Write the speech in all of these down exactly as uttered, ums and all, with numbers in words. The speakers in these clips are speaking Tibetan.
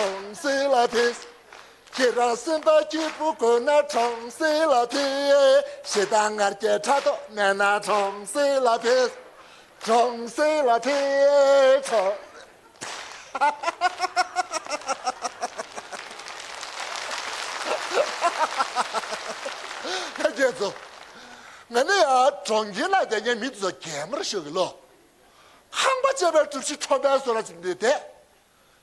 གྲོང་གསེབ་ལ་ཕེབས། ཁྱེད་རང་སེམས་པ་སྐྱིད་པོ་དགོས་ན་གྲོང་གསེབ་ལ་ཕེབས། ཞེ་སྡང་ང་རྒྱལ་ཕྲག་དོག་མེད་ན་གྲོང་གསེབ་ལ་ཕེབས། གྲོང་གསེབ་ལ་ཕེབས། གྲོང་ཁ་རྒྱལ་ཚོ། ང་ནི་ཡང་གྲོང་ཁྱེར་ལ་བསྡད་མཁན་མི་ཚོ་གད་མོར་ཤོད་གི་ལོ། ཁང་པ་བཅད་པའི་གྲུ་བཞི་ཁྲོམ་པའི་བཟོ་ལ་ཅིག་འདི་བསྡད།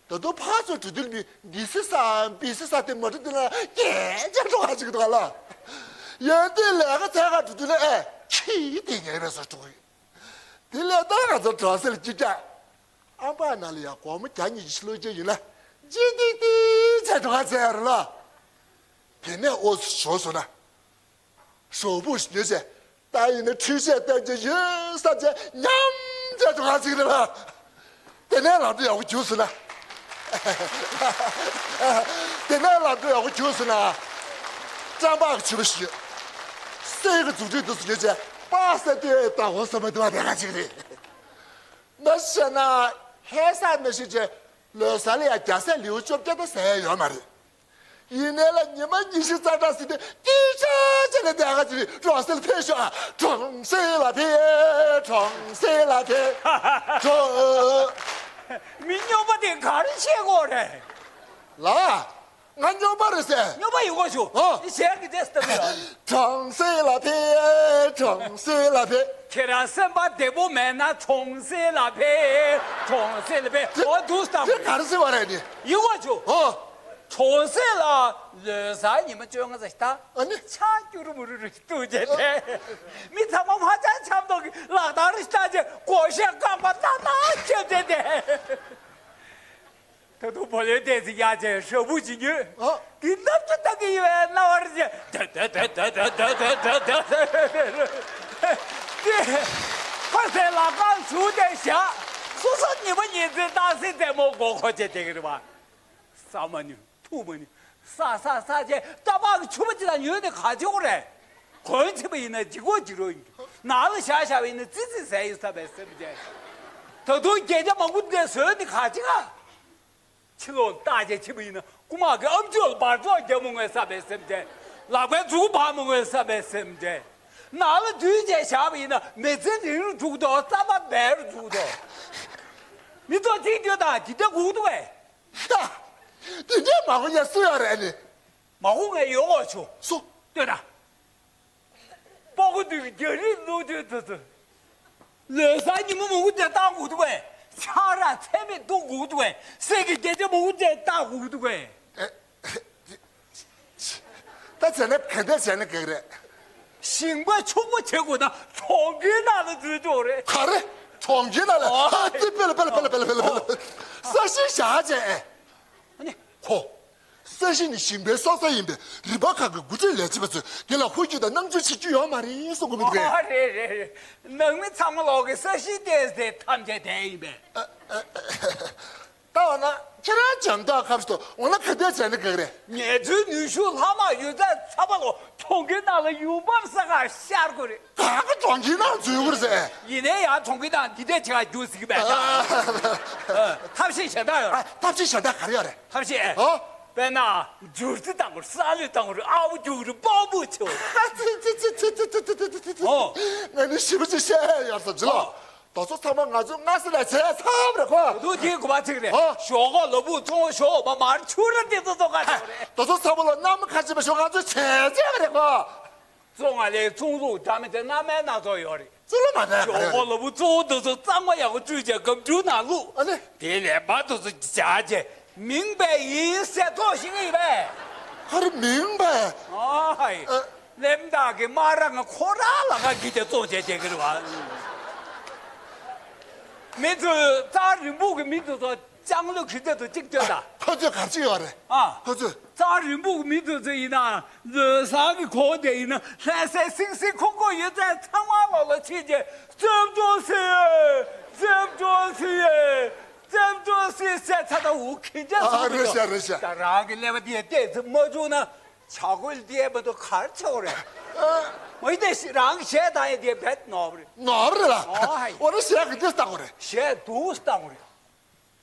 ད་དུང་ཕར་ཚུར་འགྲོ་དུས་མི་འདི་སི་ས་འབི་སི་ས་དེ་མ་འགྲོ་དུས་ན་སྐད་ཆ་འགྲོ་ག་ཅིག་འདུག་ག་ལ། ཡོན་ཏན་ལས་ཀ་ཚད་ག་འགྲོ་དུས་ན་ཨེ་ཁྱི་དེ་ཉེས་པའི་བཟོ་འགྲོ་གི། དེ་ལས་ད་ང་ཚོ་གྲོང་གསེབ་ལ་ཅིག་ཀྱང་ཨམ་པ་ན་ལ་ཡ་སྒོར་མོ་བརྒྱ་ཉིས་བརྒྱ་ཞིག་སློག་རྒྱུ་ཡིན་ན་ཅི་ཏིག་ཏིག་བྱས་འགྲོ་ག་ཚད་ཡོད་རེད་ལ། དེ་ནས་ཨོ་ཚོ་ཞོག་སོང་ན། ཞོགས་པོ་ཉོས་བྱས། ད་ཡིན་ན་འཕྲུལ་ཆས་བསྟན་གྱི་ཡོད་བསམ་བྱས་ཉམས་བྱས་འགྲོ་ག་ཅིག་རེད་ལ། དེ་ནས་ལམ་འགྲོ་ཡག་པོ་བྱུང་སོང་ན། དེ་ནས་ལམ་འགྲོ་ཡག་པོ་བྱུང་སོང་ན། སྤྲང་པག་གི་ཕྱུ་པ་ཞིག་ཡོད། སེ་གི་མཛུབ་ཐེལ་དུ་སུ་ཉོས་བྱས་པགས་སེ་ལྟོས་ད་འོ་ས་མ་དུ་བ་དེ་ག་ཅིག་རེད། མ་བཤད་ན་ཧེ་ས་མི་ཤེས་ཀྱི་ལོ་ས་ལ་ཡ་རྒྱ་སེ་ལེའུ་བཅོ་བརྒྱད་ད་ཟེར་ཡ་ཡོད་མ་རེད། ཡིན་ནའི་ལ་ཉི་མ་ཉི་ཤུ་རྩ་གྲངས་ཟིན་ཏེ་ཏི་ཤ་ཅེ་ནས་བསྡད་ག་ཅི་རེད། གྲོང་གསེབ་ལ་ཕེབས་ཤོག་གྲོང་གསེབ་ལ་ཕེབས། གྲོང་གསེབ་ལ་ཕེབས། གྲོང་། མི་སྨྱོན་པ་དེ་ག་རེ་བྱེད་དགོས་རེད། ལ། ང་སྨྱོན་པ་རེད་ཟེར། སྨྱོན་པ་ཡོད་གོ་ཆུ། ཨོ། འདི་གཞས་ཀྱི་རྗེས་སུ་བཏང་གི་ཡོད། གྲོང་གསེབ་ལ་ཕེབས། གྲོང་གསེབ་ལ་ཕེབས། ཁྱེད་རང་སེམས་པ་བདེ་པོ་མེད་ན་གྲོང་གསེབ་ལ་ཕེབས། གྲོང་གསེབ་ལ་ཕེབས། འོ་འདུག་སྟངས། དེ་ག་རེ་ཟེར་བ་རེད་ནི། ཡིན་གོ་ཆུ། ཨོ། གྲོང་གསེབ་ལ་ལོ་གསར་ཉི་མ་བཅོ་ལྔ་ཙམ་ཞིག་ད། ཨ་ནི། ཆག་སྐྱུ་རུ་མུ་རུ་རུ་ཞིག་འདུག་བྱས་ཏེ། མི་ཚང་མ་ཕ་ཆག་ཆག་མདོག་གི་ལག་རྡང་རུ་ཞིག་བཏགས་བྱས་སྒོར་གཞས་རྐང་པ་སྣ་ནག་རྒྱབ་བྱས་ཏེ། ད་དུང་བུ་ལོན་ཏོག་ཙམ་གཡར་བྱས་ཧྲ་བུ་ཅིག་ཉོས། ཨ། འདི་ནམ་རྒྱུན་ལྟ་གི་ཡིན་པས་རྣ་བར་བྱས། ཏེ་ཁ་ཟས་ལ་ཁང་ཞུགས་ཏེ་བཞག་སོ་སོ་ཉི་མ་ཉིན་མཚན་སྣང་སྲིད་རྩེད་མོ་མགོ་འཁོར་བྱས་བསྡད་ཀྱི་རེད་པ། ཟ་མ་ནུས། འཐུང་མ་ནུས། ཟ་ཟ་ཟ་བྱས་རྟ་ཕག་གི་ཕྱུ་པ་ཅིག་ལ་ཉོས་ནས་ག་བྱེད་དགོས་རེད། གོན་ཕྱིན་པ་ཡིན་ན་འཇིགས་པོ་འཇིགས་རོགས་ཡིན་རྒྱུ། ནང་ལ་བཞག་བཞག་པ་ཡིན་ན་ཙི་ཙི་ཟས་ཡོད་ས་བས་སེམས་ཅན། ད་དུང་རྒྱན་ཆ་མང་པོ་འདི་བཟོས་ནས་ག་བྱེད་ག་ཕྱི་ལོགས་ལྟ་བྱས་ཕྱིན་པ་ཡིན་ན་རྐུ་མ་གི་ཨམ་ཅོག་ལ་འབར་བཙོག་རྒྱབ་མོ་ངོས་ས་བས་སེམས་ཅན། ལག་པའི་མཛུ་གུ་འབར་མོ་ངོས་ས་བས་སེམས་ཅན། ནང་ལ་འདུས་བྱས་བཞག་པ་ཡིན་ན་མི་ཚེ་རིང་རུ་འགྲོ་གི་འདུག་རྩ་བ་འབལ་རུ་འགྲོ་གི་འདུག་མི་ཚོགས་གཅིག་འདུས་དང་འདི་འདྲ་སྒུག་འདུག་བས། ད། དེ་འདྲའི་མ་གོ་ཡ་སུ་ཡོད་རེད་ནི། མ་གོ་ངས་ཡོད་གོ་ཆུ། སུ། ལྟོས་དང་། སྤོ་གོ་དུས་རྒྱ་རིགས་ལོ་དུས་དུ་དུ། ལོ་གསར་ཉིན་མོ་མང་པོ་དེ་བཏང་དགོས་འདུག་བས། ཆང་རག་ཚད་མེད་འཐུང་དགོས་འདུག་བས། སེམས་ཀྱི་སྐད་ཆ་མང་པོ་དེ་བཏང་དགོས་འདུག་བས། ད་བྱས་ན་ག་འདྲ་བྱས་ན་འགྲིག་རེད། ཞིང་པ་ཕྱུག་པོ་བྱེད་དགོས་ན་གྲོང་ཁྱེར་ནང་ལ་འཛུལ་ཆོག་རེད། ག་རེ། གྲོང་ཁྱེར་ནང་ལ། ཨོ། ཨ་ཙི་པེ་ལ་པེ་ལ་པེ་ལ་པེ་ལ་པེ་ལ། ཨོ། ས་ཞིང་བཞག་བྱས། ཨ་ནི། ཧོ། ས་ཞིང་ནི་ཞིང་པའི་སྲོག་རྩ་ཡིན་པས་རི་པ་ཁག་གི་འགོ་ཁྲིད་ལས་བྱེད་པ་ཚོས་དེ་ལ་ཧུར་བརྒྱུད་དང་སྣང་ཆུང་བྱེད་རྒྱུ་ཡོད་མ་རེད་གསུང་གི་མི་འདུག་གས། ཨ་རེད་རེད་རེད། ནང་མི་ཚང་མ་ལོག་གི་ས་ཞིང་བལྟས་ཏེ་ཐམས་ཅད་བསྡད་ཡིན་པས། ཨ་ཨ་ཨ། ད་འོ་ན་ཁྱེད་རང་འཇམ་ཐག་ཁ་བཞི་ཏོ། འོ་ན་ག་འདྲ་བྱས་ན་འགྲིག་རེད། ངལ་རྩོལ་ནུས་ཤུགས་ལྷག་མ་ཡོད་ཚད་ཚང་མ་ལོག་གྲོང་ཁྱེར་ནང་ལ་ཡུན་འབབ་ས་ག་ཤར་དགོས་རེད། གང་གི་གྲོང་ཁྱེར་ནང་འཛུལ་དགོས་རེད་ཟེར། ཡིན་ནའི་ཡང་གྲོང་ཁྱེར་ནང་འདི་འདྲ་བྱེད་ག་རྒྱུགས་སྲིད་ཀྱི་མེད་ད། ཨ། ཐབས་ཤེས་གཞན་དག་ཡོད་རེད། ཨ། ཐབས་ཤེས་གཞན་དག་ག་རེ་ཡོད་རེད། ཐབས་ཤེས། ཨོ། དཔེར་ན། འཇུར་རྩི་བཏང་དགོས་རེད། ས་ལུད་བཏང་དགོས་རེད། ཨ་བོ་རྒྱུག་རེད། སྤོ་བོ་བྱེད་དགོས་རེད། ཨོ། ང་ནི་ཞིབ་པོ་ཅིག་བཤད་ཡ་ཡོད་ས་ཇི་ལ། ཨོ། དེ་ཚོ་ཚང་མ་ང་ཚོའི་སྔ་ས་ནས་བྱས་ཚར་བ་རེད་ཁོ། དུ་དེའི་གོ་བ་ཚིག་རེད། ཨོ། ཞོག་ཁོག་ལ་ཕུག་བཙོང་ཞོག་མ་མར་ཆུ་ར་དེ་ཚོ་བཙོང་ག་ཞོག་རེད། དེ་ཚོ་ཚང་མ་ལ་གནམ་ཁ་ཅིག་མ་ཞོག་ང་ཚོས་བྱས་རྗེས་རེད་ཁོ། བཙོང་ང་ལས་བཙོང་ལུགས་འདྲ་མི་དེ་སྣ་མའི་སྣ་ཚོགས་ཡོད་རེད། ཅི་ལ་མ་ནས་ཞོག་ཁོག་ལ་ཕུག་བཙོང་དེ་ཚོ་གཙང་མ་ཡག་པོ་བཀྲུས་བྱས་སྒམ་ཆུང་ནང་བླུགས། ཨ་ནི། དེ་ལས་མར་དེ་ཚོ་བྱས་རྗེས། མིང་པའི་ཡིན་ཟེར་ཐོག་ཞིག་ཡིན་པས། ཧར་མིང་པས། ཨ་ཧའི། ཨ། ལེམ་བདག་གི་སྨ་ར་ང་ཁོ་རང་ལ་ཁ་གིས་དེ་བཙོང་བྱས་བསྡད་ཀྱི་རེད་བ། མི་ཚོས་རྩ་རིང་པོ་གི་མི་ཚོ་ཚོ་ལྕང་ལོ་གི་རྩེ་ཚོ་གཅིག་སྟོན་དང་། ཁོ་ཚོས་ག་རེ་བྱས་ཡོད་རེད། ཨ། ཁོ་ཚོས། རྩ་རིང་པོ་གི་མི་ཚོ་ཚོ་ཡིན་ན་ལོ་གསར་གི་གོང་དེ་ཡིན་ན་ལྷ་སའི་སིང་སིང་ཁོང་ཁོང་ཡོད་ཚད་ཚང་མ་ལོག་ལ་ཕྱིན་རྗེས་རྩེབ་འགྲོ་སི། རྩེབ་འགྲོ་སི། རྩེབ་འགྲོ་སི་ཟེར་ཚ་ད་འུ་ཁྱེད་ཅག་ཨ་ཚོ་རེད་ཤག་རེད་ཤག་ད་རང་གི་ཀླད་པ་དེ་བལྟས་ཚེ་མ་བྱུང་ན་བྱ་རྒོད་ལྟས་མ་གཏོགས་ག་རེ་ཆེ་བ་རེད། ཨ། མ་ཡིན་ཏེ་རང་གི་གཞས་བཏང་ཡས་དེ་བེད་ནོར་བ་རེད། ནོར་བ་རེད་ལ། ཨོ་ཧའི། འོ་ན་གཞས་ག་འདྲས་བཏང་དགོས་རེད། གཞས་སྡུག་བཏང་དགོས་རེད།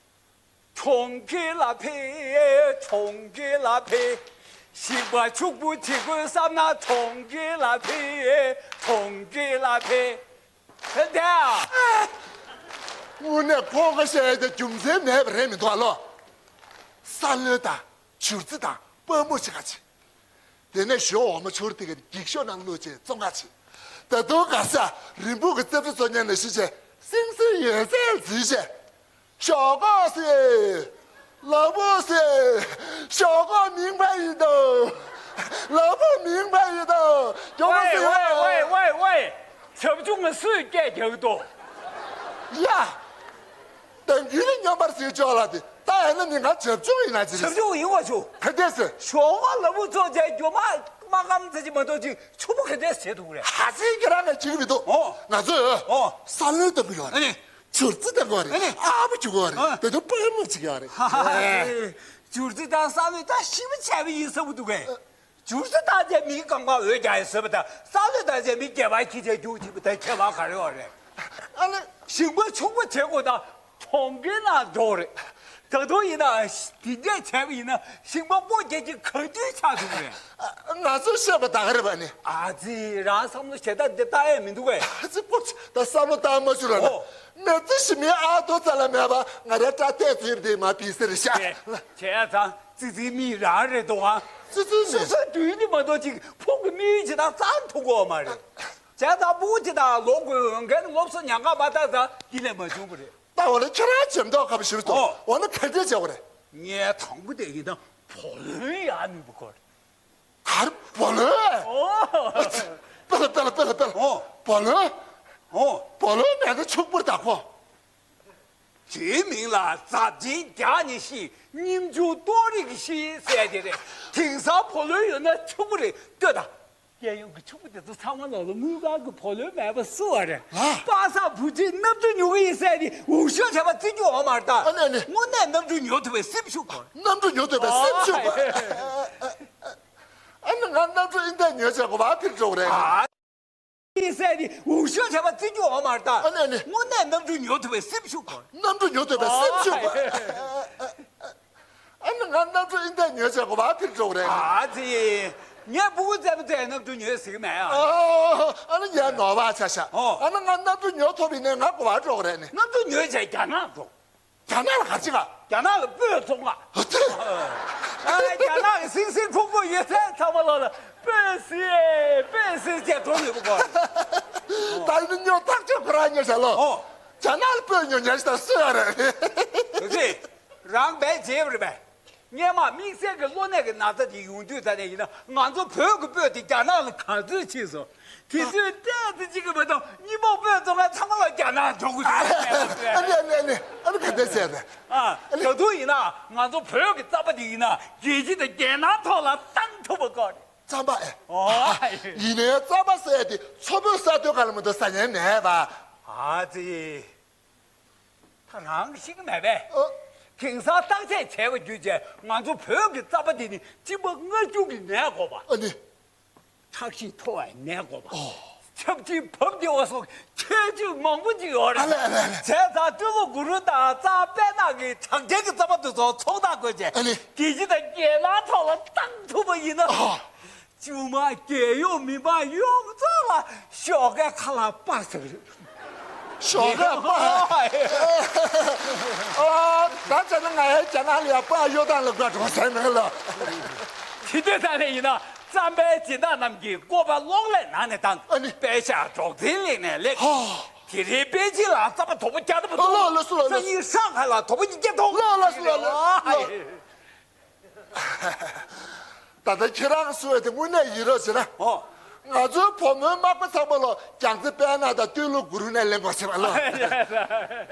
གྲོང་ཁྱེར་ལ་ཕེབས། གྲོང་ཁྱེར་ལ་ཕེབས། ཞིང་པ་ཕྱུག་པོ་བྱེད་དགོས་བསམ་ན་གྲོང་ཁྱེར་ལ་ཕེབས། གྲོང་ཁྱེར་ལ་ཕེབས། ཕེབས་དེ། དངོས་གནས་ཁོང་ག་བཤད་ཡ་དེ་རྒྱུ་མཚན་མེད་པ་རེད་མི་འདུག་ཨ་ལོ། ས་ལོན་དང་བྱུར་རྩི་དང་སྤར་མོ་ཆེ་ཁ་ཆེ། དེ་ནས་ཞོ་འོ་མ་ཆུར་དེ་ག་འགྱིག་ཤོག་ནང་བླུགས་བྱས་བཙོང་ཁ་ཆེ། ད་དུང་ག་ས་རིན་སྤུངས་ཀྱི་རྩེ་ཕུད་བཙོང་མཁན་ནང་བཞིན་བྱས་སིང་སིང་ཡོད་ཚད་འཛུལ་བྱས། ཞོག་ཁོག་སེ། ལག་པོ་སེ། ཞོག་ཁོག་མིང་པ་ཡིན་དོ། ལག་པོ་མིང་པ་ཡིན་དོ། ཞོག་ཁོག་སེ། ཝེ་ཝེ་ཝེ་ཝེ། བྱབ་ཆུང་ང་སུས་སྐད་རྒྱག་གི་འདུག་ཡ། ད་འདི་ནི་སྙོམས་པར་སེ་ཅོག་ལ་དེ་ད་ཡང་ན་ནི་ང་བྱབ་ཆུང་ཡིན་ན་ཅི་རེད། བྱབ་ཆུང་ཡིན་བ་ཆུ། ག་འདྲས་སེ། ཞོག་ཁོག་ལ་བུ་ཚོ་བྱས་རྒྱུ་མ་མ་སྐམ་ཚ་ཅི་མ་གཏོགས་ཅི་ཆུ་བོ་ག་འདྲས་བྱེད་ཐུབ་རེད། ཧ་ཅང་ཁྱེད་རང་ལ་ཅིག་མི་འདུག་ཨོ། ང་ཚོས་ཨོ། ས་ལོན་བཏང་གི་ཡོད་རེད། ཨ་ནི། བྱུར་རྩི་བཏང་གི་ཡོད་རེད། ཨ་ནི། ཨ་ཕོ་བྱུག་གི་ཡོད་རེད། ཨ། དེ་ཚོ་སྤོས་མོ་བྱེད་ཀྱི་ཡོད་རེད། ཧ་ཧ་ཧ། བྱུར་རྩི་དང་ས་ལོན་ད་ཤི་བ་བྱས་པ་ཡིན་ས་བུ་འདུག་གས། བྱུར་རྩི་བཏང་རྗེས་མིའི་རྐང་པ་འོད་རྒྱག་ཡ་བཟོས་པ་དང་ས་ལོན་བཏང་རྗེས་མི་སྐྱེ་བ་ཁྱི་ཆས་རྒྱུག་ཁྱི་པ་དང་ཁྱད་པར་ག་རེ་ཡོད་རེད། ཨ་ནི། ཞིང་པ་ཕྱུག་པོ་བྱེད་དགོས་ན་གྲོང་ཁྱེར་ནང་འགྲོ་རེད། ད་དུང་ཡིན་ན་དེ་འདྲས་བྱས་པ་ཡིན་ན་ཞིང་པ་སྤོ་རྒྱག་གི་ག་དུས་ཆགས་ཐུབ་རེད། ང་ཚོས་བཤད་པ་ད་ག་རེད་པ་ནི། ཨ་ཙི་རང་བསམ་བློ་ཞེ་དྲག་འདི་བཏང་ཡས་མི་འདུག་གས། ཨ་ཙི་སྤོ་ད་བསམ་བློ་བཏང་མ་བཅུག་ར་ན། ཨོ། མི་ཚེ་ཞི་མིའི་ཨ་ཐོ་རྩ་ལ་མེད་པ་ང་རའི་སྐྲ་ཐད་ཚོས་དེ་མ་བི་སེ་རེད་ཤག་བྱས་ཙང་ཙི་ཙིའི་མིག་རང་རེད་འདུག་ཨང་། ཙི་ཙིའི་མིག་སོ་སོའི་དུས་ནི་མ་གཏོགས་ཅིག་ཕུག་གི་མིག་ཅི་དང་གཙང་ཐུབ་གོ་མ་རེད། བྱས་ཙང་ཕུག་ཅི་དང་ལོག་དགོས་འོས་འགན་སློབ་གསོ་ཉམས་ཁ་མ་བཏང་ཙང་འདི་ལས་མ་བྱུང་བ་རེད། ད་འོ་ན་ཁྱེད་རང་ཇེམ་ཏོག་ཁ་པ་ཞིག་འདུག་ཨོ། འོ་ན་ག་འདྲས་བྱས་པ་རེད། ངས་དང་པོ་དེ་ཡིན་ན་བུ་ལོན་ཡག་ནུས་པ་དགོས་རེད། གར་བུ་ལོན། ཨོ། པེ་ལ་པེ་ལ་པེ་ལ་པེ་ལ། ཨོ། བུ་ལོན། ཨོ། བུ་ལོན་མེད་ན་ཕྱུག་པོར་བདག་པོ། དེའི་མིང་ལ་ཛབ་ཆེན་རྒྱག་ནི་ཤི་སྙེམས་ཆུང་ལྟོགས་རིགས་ཤི་ཟེར་དེ་རེད། དེང་སང་བུ་ལོན་ཡོད་ན་ཕྱུག་པོ་རེད་ལྟོས་དང་། རྒྱལ་ཡོངས་ཀྱི་ཕྱུག་པོ་དེ་ཚོ་ཚང་མ་ལོག་ལ་དངུལ་ཁང་གི་བུ་ལོན་མེད་པ་སུ་བ་རེད། ཨ། པ་སངས་བུ་ཁྲིད་གནམ་གྲུ་ཉོ་གི་ཡིན་ཟེར་ནི་འུ་ཤོད་བྱས་པ་བརྩི་རྒྱུ་འོང་མ་རེད་ད། ཨ་ནི་ཨ་ནི། དངོས་གནས་གནམ་གྲུ་ཉོ་ཐུབ་པའི་སེམས་ཤུགས་དགོས། གནམ་གྲུ་ཉོ་ཐུབ་པའི་སེམས་ཤུགས་དགོས། ཨ། ཨ་ནི་ང་གནམ་གྲུ་ཨིན་ཏེ་ཉོས་བྱས་གོ་བ་ཕིར་འགྲོ་གི་རེད། ཨ། ཡིན་ཟེར་ནི་འུ་ཤོད་བྱས་པ་བརྩི་རྒྱུ་འོང་མ་རེད་ད། ཨ་ནི་ཨ་ནི། དངོས་གནས་གནམ་གྲུ་ཉོ་ཐུབ་པའི་སེམས་ཤུགས་དགོས། གནམ་གྲུ་ཉོ་ཐུབ་པའི་སེམས་ཤུགས་དགོས། ཨ་ནི་ང་གནམ་གྲུ་ཨིན་ཏེ་ཉོས་བྱས་གོ་བ་ཕིར་འགྲོ་གི་རེད། ཨ་ཙི། ངས་སྤུ་གུ་བཙས་པ་དེ་གནམ་གྲུ་ཉོས་ཟིག་མེད་ཨ། ཨ་ནི་ངས་ནོར་བ་ཆ་ཤག་ཨོ། ཨ་ནི་ང་གནམ་གྲུ་ཉོ་ཐུབ་པ་ཡིན་ན་ང་གོ་བ་འགྲོ་གི་རེད་ནི། གནམ་གྲུ་ཉོས་བྱས་རྒྱ་ནག་འགྲོ། རྒྱ་ནག་ལ་ག་ཅི་ག་རྒྱ་ནག་ལ་སྤོས་བཙོང་ག་ཨ་ཙི། ཨ། རྒྱ་ནག་གི་སིང་སིང་ཕུང་པོ་ཡོད་ཚད་ཚང་མ་ལོག་ལ་སྤོས་སི་སྤོས་སི་ཅེས་འགྲོ་ནུས་པ་གོ། ད་ཡིན་ན་ཉོ་ཐག་ཆོད་ཁོ་རང་ཉོ་བྱ་ལོ། ཨོ། རྒྱ་ནག་ལ་སྤོས་ཉོ་ཉར་ཞིག་དང་སུ་ཡོད་རེད། ཨ་ཙི། རང་བས་བརྗེད་པ་རེད་པས། སྔས་མ་དམིགས་བསལ་གྱི་གློ་ནད་ཀྱི་ན་ཚ་དེ་ཡོང་དུས་ད་ནས་ཡིན་ན་ང་ཚོ་བོད་ཀྱི་སྤོས་དེ་རྒྱ་ནག་ལ་ག་ཚོད་ཕྱིན་སོང་། དེ་ཚོས་སྤྲད་ཚེ་གཅིག་གི་མ་གཏོགས་གཉིས་པོ་སྤོས་བཙོང་མཁན་ཚང་མ་ལ་རྒྱ་ནག་འགྲོ་གི་འདུག་ཨ་ནི་ཨ་ནི་ཨ་ནི་ཨ་ནི་ག་འདྲ་བྱས་རེད། ཨ། ད་དུང་ཡིན་ན་ང་ཚོ་བོད་ཀྱི་རྩམ་པ་དེ་ཡིན་ན་རྒྱལ་སྤྱི་དང་རྒྱལ་ནང་ཐོག་ལ་བཏང་ཐུབ་པ་དགོས་རེད། རྩམ་པ་ཨེ། ཨོ། ཡིན་ནའི་རྩམ་པ་ཟེར་ཡ་དེ་མཚོ་བོད་ས་མཐོའི་ཁ་ལ་མ་གཏོགས་ཟ་མཁན་མེད་པ། ཨ་ཙི། ད་རང་གིས་ཤེས་ཀྱི་མེད་པས། ཨོ། དེང་སང་བརྟག་དཔྱད་བྱས་པ་བརྒྱུད་བྱས་ང་ཚོ་བོད་ཀྱི་རྩམ་པ་འདི་ནི་གཅིན་པ་མངར་སྐྱུར་གྱི་ནད་འགོག་པ། ཨ་ནི། ཁྲག་ཤེད་མཐོ་བའི་ནད་འགོག་པ། ཨོ། ཆབས་ཅིག་བབ་བདེ་བ་སོགས་ཁྱད་ཆོས་མང་པོ་ཅིག་ཡོད་རེད། ཨ་ལེ་ཨ་ལེ་ཨ་ལེ། བྱས་ཙང་ཏུས་ལོ་དགུ་རུ་དང་རྩམ་པད་ནག་གི་གྲགས་ཅན་གྱི་རྩམ་པ་འདི་ཚོ་ཚོང་རྟགས་བཀོད་བྱས། ཨ་ནི། རྒྱལ་སྤྱི་དང་རྒྱལ་ནང་ཐོག་ལ་བཏང་ཐུབ་པ་ཡིན་ན། ཨོ། ཆུང་མ་རྒྱལ་ཡོངས་མི་མང་ཡོངས་རྫོགས་ལ་ཞོགས་ཀའི་ཁ་ལག་སྤར་ཟེར། ཞོགས་ཀའི་སྤར། ཨ། ད་བྱས་ན་ང་ཡང་རྒྱ་ནག་ལ་ཡང་སྤར་གཡོ་སྟངས་ལ་དགའ་གྲོང་ཟེར་མེད་ལ། དེ་དུས་ད་ནས་ཡིན་ན་རྩམ་པའི་སྦྱིན་བདག་རྣམས་ཀྱིས་བཀོད་པ་གློག་ཀླད་ནང་ནས་བཏང་། ཨ་ནི། པད་ཤག་སྒྲོག་འཛིན་གླིང་ནས་སླེབས། ཧོ། དེ་རིང་པེ་ཅིན་ལ་རྩམ་པ་དོ་པོ་བརྒྱ་ཐམ་པ་འདུག་ལགས་ལགས་སོ་ལགས་ལགས། སང་ཉིན་ཧྲང་ཧའེ་ལ་དོ་པོ་ཉིས་བརྒྱ་འདུག་ལགས་ལགས་སོ་ལགས་ལགས། ད་ལྟ་ཁྱེད་རང་གསུང་བ་དེ་དངོས་གནས་ཡིན་རོགས་བྱེད་ན། ཨོ། ང་ཚོའི་བུ་མོའི་མག་པ་ཚང་མ་ལོ་རྒྱལ་རྩེ་དཔལ་ནག་དང་ཏུས་ལོ་དགུ་རུ་ནས་ལེན་དགོས་ཟེར་བ་ལོ།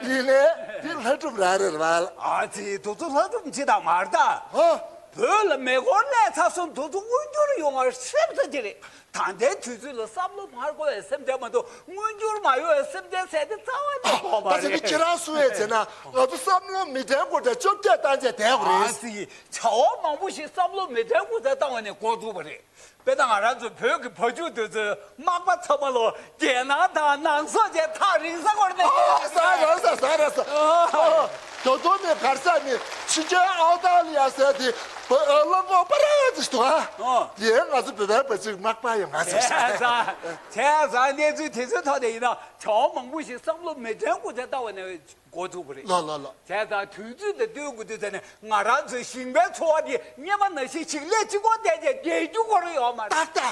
ཡིན་ནའི་འདི་ལྷ་སྒྲུབ་རང་རེད་བ། ཨ་ཙི་དུ་ཚོ་ལྷ་སྒྲུབ་བྱེད་དང་མ་རེད་ད། ཨོ། བོད་ལ་མེ་འཁོར་སླེབས་ཚར་སོང་དུ་ཚོ་མངོན་འགྱུར་ཡོང་བར་སེམས་ས་ཅི་རེད། ད་ལྟའི་དུས་ཚོད་ལ་བསམ་བློ་མ་འཁོར་བའི་སེམས་ཅན་མ་གཏོགས་མངོན་འགྱུར་མ་ཡོང་བའི་སེམས་ཅན་ཟེར་དེ་རྩ་བ་ནས་དགོས་མ་རེད། ད་ཟེར་ནི་ཁྱེད་རང་གསུང་ཡས་བྱས་ན་ང་ཚོ་བསམ་བློ་མི་དྲན་དགོས་དྲན་བཅོ་བརྒྱད་བཏང་བྱས་བསྡད་དགོས་རེད། ཨ་ཙི། བྱ་བ་མང་པོ་ཞིག་བསམ་བློ་མི་དྲན་དགོས་ཚད་བཏང་བ་ནས་འགོ་འཛུགས་པ་རེད། དཔེར་ན་ང་རང་ཚོ་བོད་ཀྱི་བ་ཕྱུགས་དེ་ཚོའི་མག་པ་ཚང་མ་ལོ་རྒྱལ་ནང་དང་ནང་སོག་བྱས་ཐག་རིང་ས་སྐོར་ནས། ཨོ། ཟ་ར་ཟ་ཟ་ར་ཟ། ཨོ། ད་དུང་ནི་གར་ས་ནི་ཕྱི་རྒྱལ་ཨའོ་སྟྲ་ལི་ཡ་ཟེར་དེ་བ་ཨ་ལོ་ངོ་པ་ར་ཅིག་འདུག་ཨ། ཨོ། དེ་ང་ཚོ་བོད་པའི་བ་ཅིག་མག་པ་ཡོད་ང་ཚོ་བྱས་ཙང་། བྱས་ཙང་གནས་ཚུལ་དེ་ཚོའི་ཐོག་ནས་ཡིན་ན་བྱ་བ་མང་པོ་ཞིག་བསམ་བློ་མི་དྲན་དགོས་ཚེ་ལྟ་བ་ནས་འགོ་ཚུགས་པ་རེད། ལགས་ལགས་ལགས། བྱས་ཙང་དུས་ཚོད་དང་བསྟུན་དགོས་དུས་ཙ་ནས་ང་རང་ཚོའི་ཞིང་པའི་འཚོ་བ་འདི་སྔོན་མ་ནང་བཞིན་ཞིང་ལས་གཅིག་པོ་བསྡད་བྱས་བསྡད་རྒྱུ་ཁོ་རང་ཡོད་མ་རེད། ཏག་ཏག།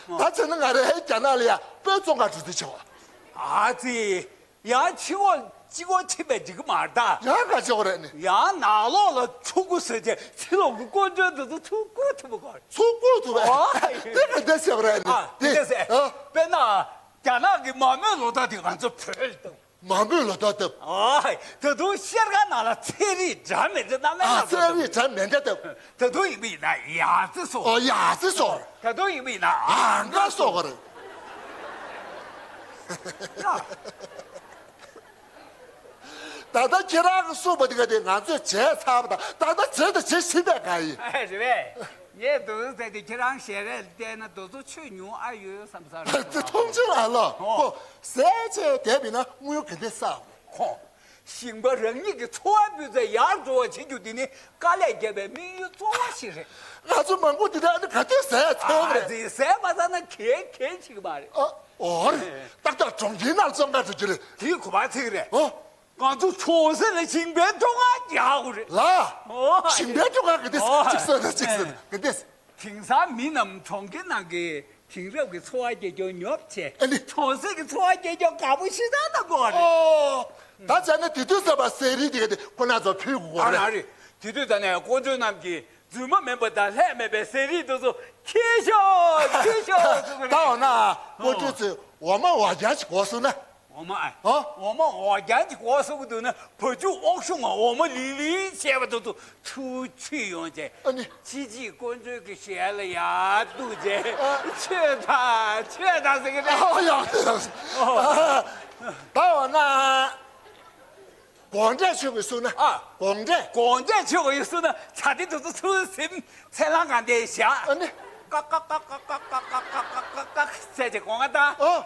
ད་བྱས་ན་ང་རང་རྒྱ་ནག་ལ་ཡ་སྤོས་བཙོང་ག་འགྲོ་རྩིས་བྱེད་པ། ཨ་ཙི། ཡང་ཕྱི་ལོགས་གཅིག་པོ་ཕྱིན་པས་འགྲིག་གི་མ་རེད་ད། ཡང་ག་བྱེད་དགོས་རེད་ནི། ཡང་ནང་ལོགས་ལ་ཆུ་ཁུ་བཟོས་བྱས་ཕྱི་ལོགས་ཀྱི་དཀོན་མཆོག་འདི་ཚོ་ཚུར་བསྐུར་ཐུབ་པ་དགོས་རེད། ཚུར་བསྐུར་ཐུབ་པ། ཨོ། དེ་ག་འདྲ་བྱེད་དགོས་རེད་ནི། ཨ། དེ་དེ་ཟེར། ཨ། དཔེར་ན་རྒྱ་ནག་གི་མ་རྨོས་ལོ་ཏོག་དེ་ང་ཚོ་བོད་ལ་བཏབ། མ་རྨོས་ལོ་ཏོག་བཏབ། ཨོ། ད་དུང་ཤར་ཁ་ནང་ལ་ཚལ་རིགས་འདྲ་མི་འདྲ་སྣ་ལེན། ཨ། ཚལ་རིགས་འདྲ་མི་འདྲ་བཏབ། ད་དུང་ཡིན་པ་ཡིན་ན་ཡ་ཙི་སོ། ཨོ། ཡ་ཙི་སོ། ད་དུང་ཡིན་པ་ཡིན་ན་ཨང་ཀ་སོ་ག་རེད། ད་ལྟ་ཁྱེད་རང་གིས་གསུངས་པ་འདི་ག་དེ་ང་ཚོས་བྱས་ཚར་བ་དང་ད་ལྟ་བྱས་དང་བྱེད་བཞིན་པའི་གང་ཡིན། ཨ། རེད་པས། ངས་འདུག་ཟེར་ཏེ་ཁྱེད་རང་ཞལ་རས་བལྟས་ན་འདུག་ཚོ་ཆོས་ཉུང་ཨ་ཡོད་བསམ་ས་རེད། དེ་མཐོང་ཆུང་ཨ་ལོ། ཨོ། ཁོ་ཟས་བྱས་བསྡད་པ་ཡིན་ན་དངུལ་ག་འདྲ་བསགས། ཁོ། ཞིང་པ་རང་ཉིད་ཀྱི་འཚོ་བ་སྤུས་ཚད་ཡར་འགྲོ་བ་བྱེད་རྒྱུ་འདི་ནི་དཀའ་ལས་བརྒྱབ་པའི་དམིགས་ཡུལ་གཙོ་བོ་ཞིག་རེད། ང་ཚོ་མང་པོ་འདི་འདྲ་ནི་ག་དུས་ཟས་ཚང་རེད། ཨ་ཙི། ཟས་མ་ཚང་ན་གས་གས་ཤིག་མ་རེད། ཨ། ཨོ་རེད། ཏག་ཏག་གྲོང་ཁྱེར་ནང་བཙོང་ག་འགྲོ་རྒྱུ་རེད། དེའི་གོ་བ་ཚིག་རེད། ཨོ། ང་ཚོ་གྲོང་གསེབ་ལ་ཞིང་པའི་བྲོ་ཁང་རྒྱག་དགོས་རེད། ལགས། ཨོ། ཞིང་པའི་བྲོ་ཁང་ག་དུས། ཨོ། གཅིག་གསོལ་དང་གཅིག་གསོལ་དང་ག་དུས། དེང་སང་མི་རྣམས་གྲོང་ཁྱེར་ནང་གི་དེང་རབས་ཀྱི་འཚོ་བ་སྐྱེལ་རྒྱུ་ཉོབ་བྱས། ཨ་ནི། གྲོང་གསེབ་ཀྱི་འཚོ་བ་སྐྱེལ་རྒྱུ་དགའ་པོ་ཞེ་དྲག་གནང་དགོས་པ་རེད། ཨོ། ད་བྱས་ན་དེ་དུས་ཟ་བ་ཟས་རིགས་དེ་ག་དེ་ཁོ་ན་ཚོ་ཕུལ་དགོས་པ་རེད། ཨ་རེད། དེ་དུས་ད་ནས་དཀོན་མཆོག་རྣམས་ཀྱིས་རྫུན་མ་མིན་པ་དང་ལྷད་མེད་པའི་ཟས་རིགས་དེ་ཚོ་ཁྱེར་ཤོག་ཁྱེར་ཤོག་ཟེར་གི་རེད། ད་འོ་ན་དཀོན་མཆོག་ཚོས་འོ་མ་འོ་རྒྱན་ཞིག་གོ་སོང་ན། འོ་མ་ཨ། ཨོ། འོ་མ་འོ་རྒྱན་གྱི་སྐོར་གསུང་གི་འདུག་ན་བ་ཕྱུགས་ཨོག་ཞུང་ང་འོ་མ་ལི་ལི་བྱས་པ་དེ་ཚོ་ཚུར་ཁྱེར་ཡོང་བྱས། ཨ་ནི། ཅི་ཅི་དཀོན་མཆོག་གི་ཞལ་ལ་ཡར་གཏུགས་བྱས། ཨ། མཆོད་ད་མཆོད་ད་ཟེར་གི་རེད། ཨ། ཡག་ཡག་ཨོ། ད་འོ་ན། དགོང་གྲལ་མཆོད་གི་གསུང་ན། ཨ། དགོང་གྲལ། དགོང་གྲལ་མཆོད་གི་གསུང་ན་ཆ་དེ་དེ་ཚོ་ཚུར་ཟིན་ཚེ་ལང་གང་དེ་བཞག་ཨ་ནི། ཀ་ཀ་ཀ་ཟེར་བྱས་དགོང་ང་ད། ཨོ།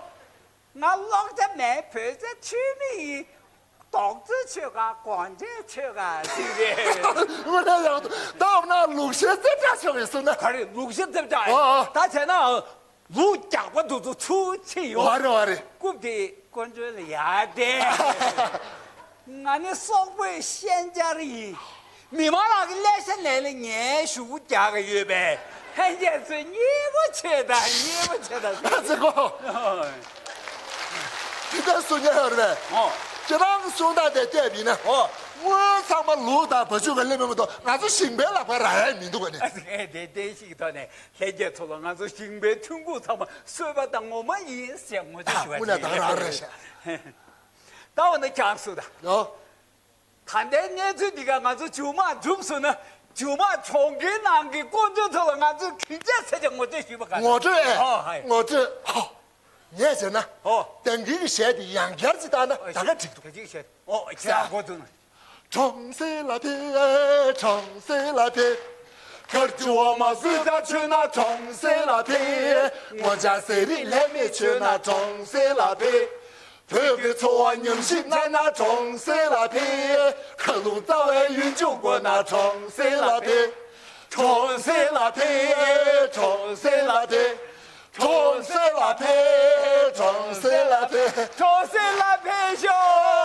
ང་སློབ་གྲྭ་མེད། བོད་ཆས་མཆོད་མི་ཡིན། རྡོག་རྩ་ཆོད་ག་དགོང་གྲལ་ཆོད་ག་ཟེར་རེད། དངོས་གནས་ཡག་འདུག་ད་འོ་ན་ལུག་ཤ་རྩེ་བྲག་ཆོག་གི་སོང་ན། ག་རེ་ལུག་ཤ་རྩེ་བྲག་ཨ་ཨ། ད་བྱས་ན་ལུག་རྒྱག་པ་འདུག་ཚོ་ཚུར་ཕྱིན་ཡོང་། བ་རེད་བ་རེད། རྐུབ་དེ་དཀོན་མཆོག་ལ་ཡར་བསྟན། ང་ནི་སོག་པོའི་ཤན་སྦྱར་ཡིན། མི་མང་ལག་གི་ཀླད་ཤ་ལེན་ལ་ངའི་གཞུག་གུ་རྒྱག་གི་ཡོད་པས། ལྷན་རྒྱས་ཚོས་མཉེས་པོ་བྱེད་དང་མཉེས་པོ་བྱེད་དང་ཟེར། ཨ་ཙི་གོ། ཨོ། དེ་ལྟར་གསུང་ཉན་ཡོད་རེད་པས། ཨོ། ཁྱེད་རང་གི་གསུང་སྟངས་དེ་བལྟས་པ་ཡིན་ན། ཨོ། དངུལ་ཚང་མ་ལུག་དང་བ་ཕྱུགས་ཀྱིས་ལེན་པ་མ་གཏོགས་ང་ཚོ་ཞིང་པའི་ལག་པར་རག་ཡ་མི་འདུག་ག་ནི། ཨ་ཙི། ཨེ་དེ་བསྟན་བཤིག་གི་ཐོག་ནས་ལྷན་རྒྱས་ཚོ་ལ་ང་ཚོ་ཞིང་པའི་ཐོན་ཁུངས་ཚང་མ་གསོལ་བ་དང་ངོ་མ་ཡིན་ཞེས་ངོ་སྤྲོད་ཞུ་བ། ཨ། དངོས་གནས་ད་ག་རང་རེད་ཤག་ད་འོ་ན་ཁྱེད་རང་གསུང་དང་། ཨོ། ད་ལྟའི་གནས་ཚུལ་འདི་ག་ང་ཚོ་མཇུག་མ་འགྲུབ་སོང་ན་མཇུག་མ་གྲོང་ཁྱེར་ནང་གི་དཀོན་མཆོག་ཚོ་ལ་ང་ཚོས་ག་འདྲ་ཟེར་བྱས་ངོ་སྤྲོད་ཞུས་པ་ག་ངོ་སྤྲོད་ཨེ། ཨོ་ཧའི། ངོ་སྤྲོད་ཨོ། ངས་བྱས་ན། ཨོ། ད་གིན་གྱི་གཞས་དེ་ཡང་བསྐྱར་ཅིག་བཏང་ན་ད་ག་འགྲིག་འདུག་ད་གིན་གཞས། ཨོ་ཁྱེད་རང་གོ་འདུག་ན། གྲོང་གསེབ་ལ་ཕེབས། གྲོང་གསེབ་ལ་ཕེབས། ཁར་ཆུ་འོ་མ་སུས་ཀྱང་མཆོད་ན་གྲོང་གསེབ་ལ་ཕེབས། ངོ་ལྕགས་ཟས་རིགས་ལྷད་མེད་མཆོད་ན་གྲོང་གསེབ་ལ་ཕེབས། བོད་ཀྱི་འཚོ་བ་ཉམས་ཞིབ་གནང་ན་གྲོང་གསེབ་ལ་ཕེབས། མཁའ་རླུང་རྩ་བའི་ཡུལ་ལྗོངས་དགོས་ན་གྲོང་གསེབ་ལ་ཕེབས། གྲོང་གསེབ་ལ་ཕེབས། གྲོང་གསེབ་ལ་ཕེབས། གྲོང་གསེབ་ལ་ཕེབས། གྲོང་གསེབ་ལ་ཕེབས། གྲོང་གསེབ་ལ་ཕེབས་ཤོག